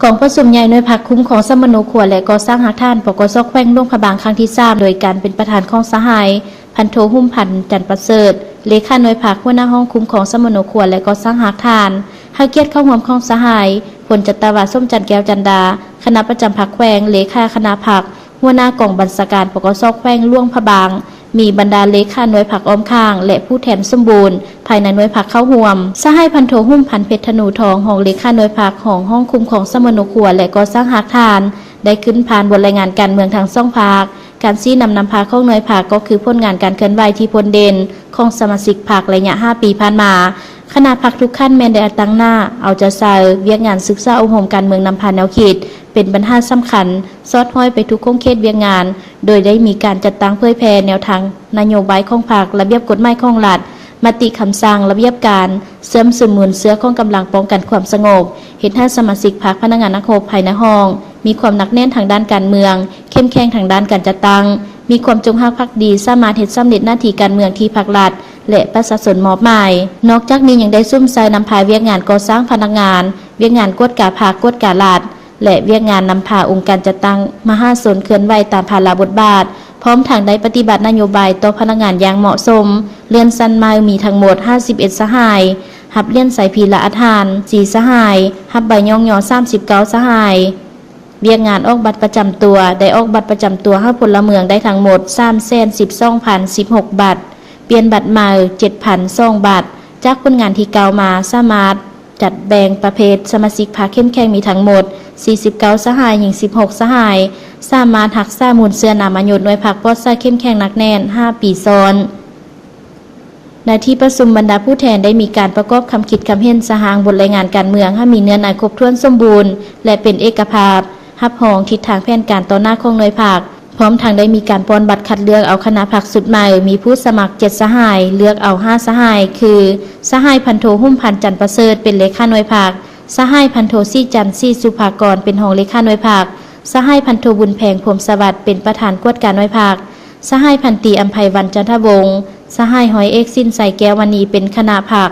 ກອງປະຊຸມໃຫຍ່ໜ່ວຍພັກຄຸ້ມຄອງສຳມະໂນຄົວ ແລະ ກໍ່ສ້າງຮາກຖານ ປກສ ແຂວງຫຼວງພະບາງ ຄັ້ງທີສາມ ໂດຍການເປັນປະທານຂອງສະຫາຍ ພັນໂທ ຫຸ້ມພັນ ຈັນປະເສີດ ເລຂາໜ່ວຍພັກ, ຫົວໜ້າຫ້ອງຄຸ້ມຄອງສຳມະໂນຄົວ ແລະ ກໍ່ສ້າງຮາກຖານ, ໃຫ້ກຽດເຂົ້າຮ່ວມຂອງສະຫາຍ ພົນຈັດຕະວາ ສົມຈັນ ແກ້ວຈັນດາ ຄະນະປະຈຳພັກແຂວງ, ເລຂາຄະນະພັກ, ຫົວໜ້າກອງບັນຊາການ ປກສ ແຂວງຫຼວງພະບາງ, ມີບັນດາເລຂາໜ່ວຍພັກອ້ອມຂ້າງ ແລະ ຜູ້ແທນສົມບູນພາຍໃນໜ່ວຍພັກເຂົ້າຮ່ວມ. ສະຫາຍ ພັນໂທ ຫຸ້ມພັນ ເພັດທະນູທອງ ຮອງເລຂາໜ່ວຍພັກ, ຮອງຫ້ອງຄຸ້ມຄອງສຳມະໂນຄົວ ແລະ ກໍ່ສ້າງຮາກຖານ ໄດ້ຂຶ້ນຜ່ານບົດລາຍງານການເມືອງທັງສອງພາກ, ການຊີ້ນຳນຳພາຂອງໜ່ວຍພັກ ກໍຄືຜົນງານການເຄື່ອນໄຫວທີ່ພົ້ນເດັ່ນຂອງສະມາຊິກພັກໄລຍະຫ້າປີຜ່ານມາ. ຄະນະພັກທຸກຂັ້ນແມ່ນໄດ້ຕັ້ງໜ້າເອົາໃຈໃສ່ວຽກງານສຶກສາອົບຮົມການເມືອງນຳພາແນວຄິດ ເປັນບັນຫາສຳຄັນ ສອດຫ້ອຍໄປທຸກຂົງເຂດວຽກງານ, ໂດຍໄດ້ມີການຈັດຕັ້ງເຜີຍແຜ່ແນວທາງນະໂຍບາຍຂອງພັກ, ລະບຽບກົດໝາຍຂອງລັດ, ມະຕິຄຳສັ່ງ, ລະບຽບການ, ເຊື່ອມຊຶມມູນເຊື້ອຂອງກຳລັງປ້ອງກັນຄວາມສະຫງົບ, ເຮັດໃຫ້ສະມາຊິກພັກ, ພະນັກງານນັກຮົບພາຍໃນຫ້ອງ ມີຄວາມໜັກແໜ້ນທາງດ້ານການເມືອງ, ເຂັ້ມແຂງທາງດ້ານການຈັດຕັ້ງ, ມີຄວາມຈົງຮັກພັກດີ, ສາມາດເຮັດສຳເລັດໜ້າທີ່ການເມືອງທີ່ພັກລັດ ແລະ ປະຊາຊົນມອບໝາຍ. ນອກຈາກນີ້ຍັງໄດ້ສຸມໃສ່ນຳພາວຽກງານກໍ່ສ້າງພະນັກງານ, ວຽກງານກວດກາພັກ, ກວດກາລັດ ແລະ ວຽກງານນຳພາອົງການຈັດຕັ້ງມະຫາຊົນເຄື່ອນໄຫວຕາມພາລະບົດບາດ, ພ້ອມທັງໄດ້ປະຕິບັດນະໂຍບາຍຕໍ່ພະນັກງານຢ່າງເໝາະສົມ, ເລື່ອນຊັ້ນໃໝ່ມີທັງໝົດຫ້າສິບເອັດສະຫາຍ, ຮັບຫຼຽນໄຊພີລະອາດຫານສີ່ສະຫາຍ, ຮັບໃບຍ້ອງຍໍສາມສິບເກົ້າສະຫາຍ. ວຽກງານອອກບັດປະຈຳຕົວ ໄດ້ອອກບັດປະຈຳຕົວໃຫ້ພົນລະເມືອງໄດ້ທັງໝົດສາມແສນສິບສອງພັນສິບຫົກບັດ, ປ່ຽນບັດໃໝ່ເຈັດພັນສອງບັດ. ຈາກຜົນງານທີ່ກ່າວມາ, ສາມາດຈັດແບ່ງປະເພດສະມາຊິກພັກເຂັ້ມແຂງມີທັງໝົດສີ່ສິບເກົ້າສະຫາຍ, ຍິງສິບຫົກສະຫາຍ, ສາມາດຮັກສາມູນເຊື້ອນາມາຍຸດໜ່ວຍພັກປອດໃສເຂັ້ມແຂງໜັກແໜ້ນຫ້າປີຊ້ອນ. ໃນທີ່ປະຊຸມ, ບັນດາຜູ້ແທນໄດ້ມີການປະກອບຄຳຄິດຄຳເຫັນສະຮ່າງບົດລາຍງານການເມືອງໃຫ້ມີເນື້ອໃນຄົບຖ້ວນສົມບູນ ແລະ ເປັນເອກະພາບ, ຮັບຮອງທິດທາງແຜນການຕໍ່ໜ້າຂອງໜ່ວຍພັກ, ພ້ອມທັງໄດ້ມີການປ່ອນບັດຄັດເລືອກເອົາຄະນະພັກຊຸດໃໝ່, ມີຜູ້ສະໝັກເຈັດສະຫາຍ, ເລືອກເອົາຫ້າສະຫາຍ ຄື ສະຫາຍ ພັນໂທ ຫຸ້ມພັນ ຈັນປະເສີດ ເປັນເລຂາໜ່ວຍພັກ, ສະຫາຍ ພັນໂທ ສີຈັນ ສີສຸພາກອນ ເປັນຮອງເລຂາໜ່ວຍພັກ, ສະຫາຍ ພັນໂທ ບຸນແພງ ພົມສະຫວັດ ເປັນປະທານກວດກາໜ່ວຍພັກ, ສະຫາຍ ພັນຕີ ອຳໄພວັນ ຈັນທະວົງ, ສະຫາຍ ຮ້ອຍເອກ ສິນໄຊ ແກ້ວມະນີ ເປັນຄະນະພັກ.